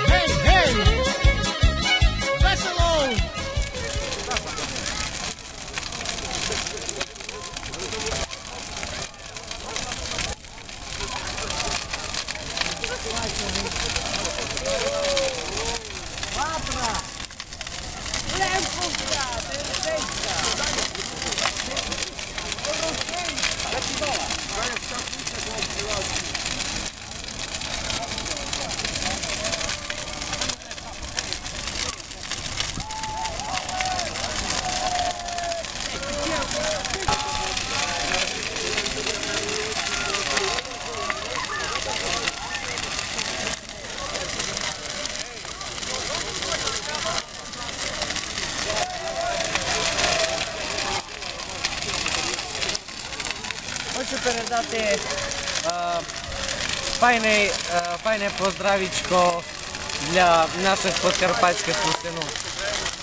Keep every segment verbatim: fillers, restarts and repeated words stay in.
Гей, гей! Весело! Хочу передати, е, файный, е, файне поздравічко для нашых подкарпатськых русинув.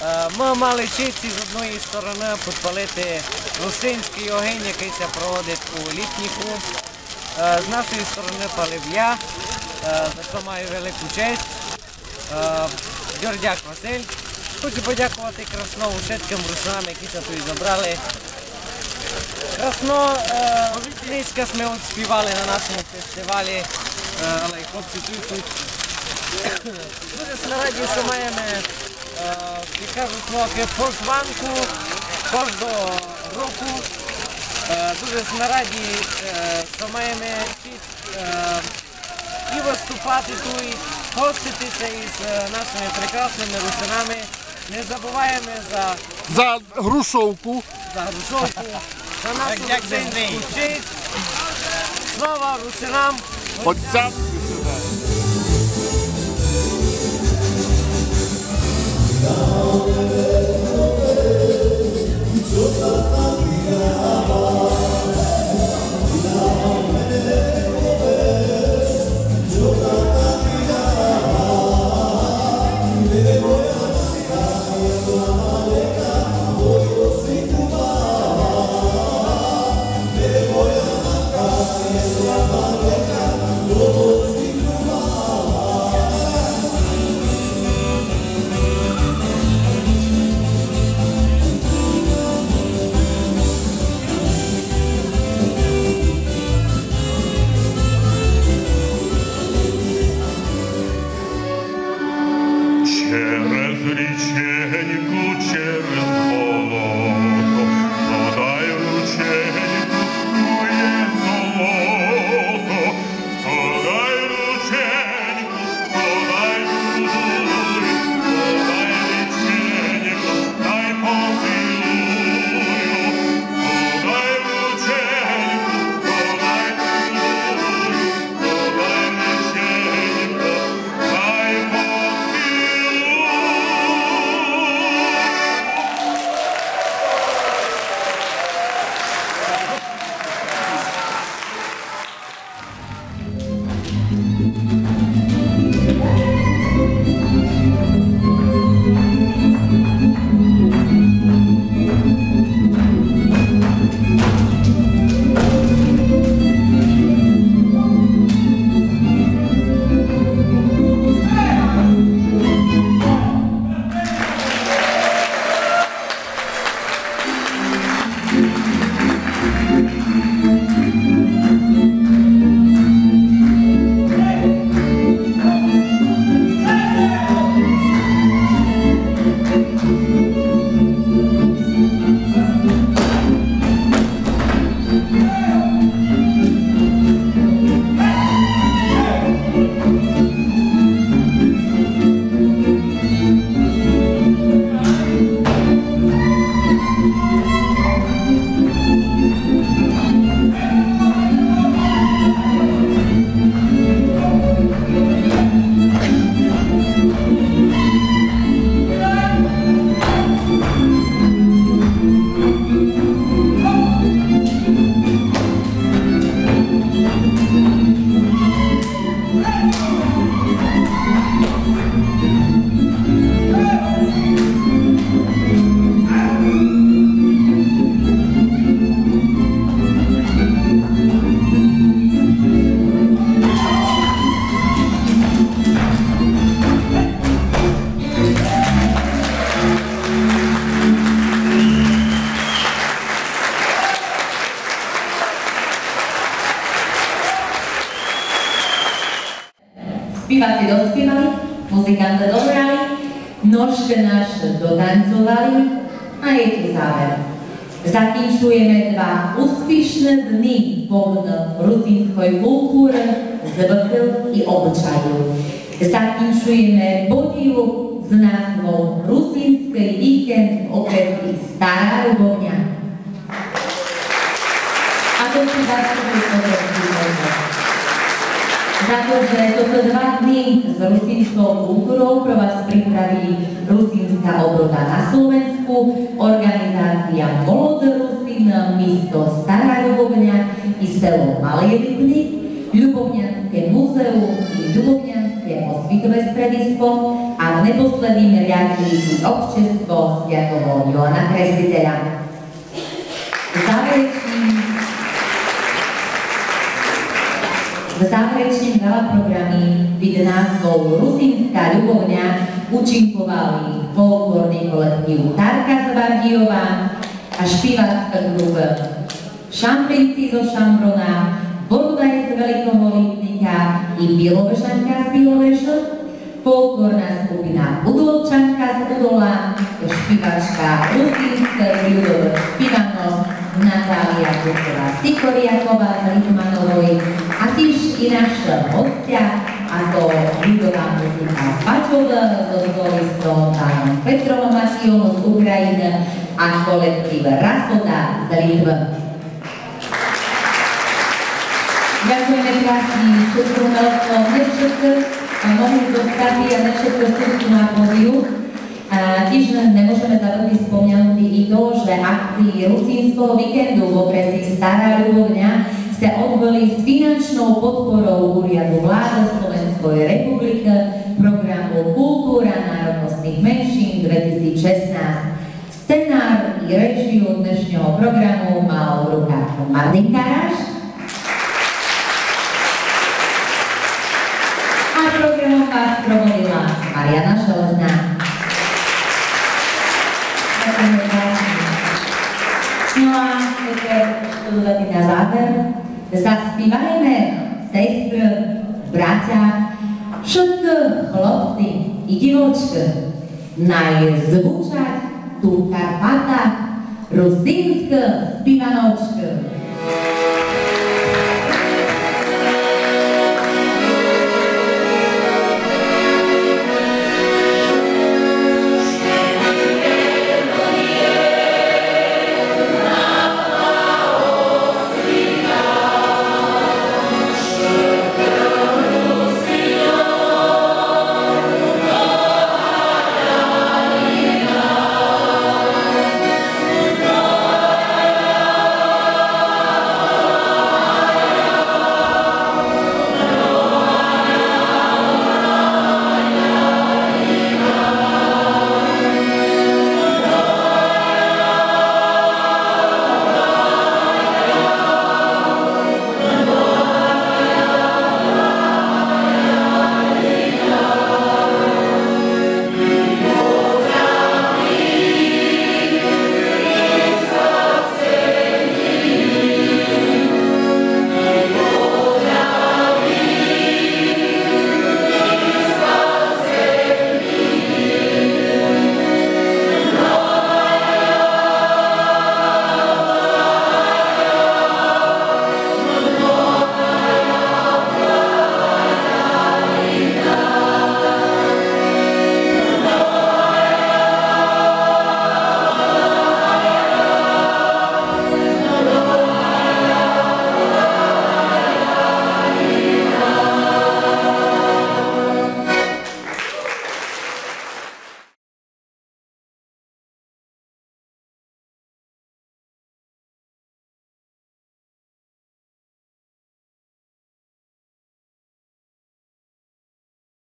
Е, мы мали честь з одної стороны підпалити русинськый огинь, якый ся проводить у Ліпніку. Е, з нашої стороны палив я, е, за што маю велику честь. Е, Дьордяк Василь. Хочу подякувати красно ушыткым русинам, які ся туй зобрали. Красно, е, нынька сьме одспівали на нашому фестивалі, е, але й хлопці туй суть. Дуже сьме раді, што маєме, е, як кажуть, таку фолксбанку кожного року. Е, дуже сьме раді, е, што маєме честь, е, і выступати туй, гостити ся із, е, нашыми прекрасными русинами. Не забываєме за... За грушовку. За грушовку. За нашу русинську честь. Слава русинам! Отцям русинам! Через річеньку, через болото, подай рученьку, моє золото, подай рученьку, подай, подай рученьку, дай поцілую, подай рученьку, подай, подай. Же наш дотанцовали, а є ту завер. Закінчуєме два успішны дни повны русиньской културы звыків і обычаю. Закінчуєме подію з назвом Русиньскый вікенд в окресе Стара Любовня. А то су заслужили за то, же тото два дни з русиньсков културов про вас приправили Русиньска оброда на Словенску, орґанізація Молодый Русин, місто Стара Любовня і село Малый Липник, Любовнянске музеум і Любовнянске освітове стредиско, а в непоследнім ряду і общество святого Йоана Крестителя. В заверечнім, в заверечнім гала програмі під назвов Русиньска Любовня учинковали фолклорный колектів Тарка з Бардійова а шпівацка ґрупа Шамбринці зо Шамброна, Бородаї з Великого Липника і Біловежанка з Біловежу, фолклорна скупина Удолчанка з Удола, шпівачка русиньскых людовых співанок Наталія Жукова-Сикоряковá з Липмановой, а тіж і нашы гостя, а то людова музика Пачовы зо солістом паном Петром Матійом з Україны а колектів Расода з Литвы. Дякуєме красні шыткым, не вшыткы, а, могли зостати, а не вшыткы суть на подію. А, тіж не можеме забыти спомянути і то, же акції Русиньского вікенду в окресе Стара Любовня ся одбыли з фінансьнов подпоров Уряду vláды Словеньской републикы, програму Култура народносных меншін две тисячі шестнадцять. Сценар і режію днешнього програму мал в руках Мартин Караш. А програмом вас проводила Маріана Шелезна. Дякуєме красні. Но а тепер, што додати на завер? Заспівайме, сестры, братя, вшыткы хлопці і дівочкы. Най звучать ту в Карпатах русиньскы співаночкы.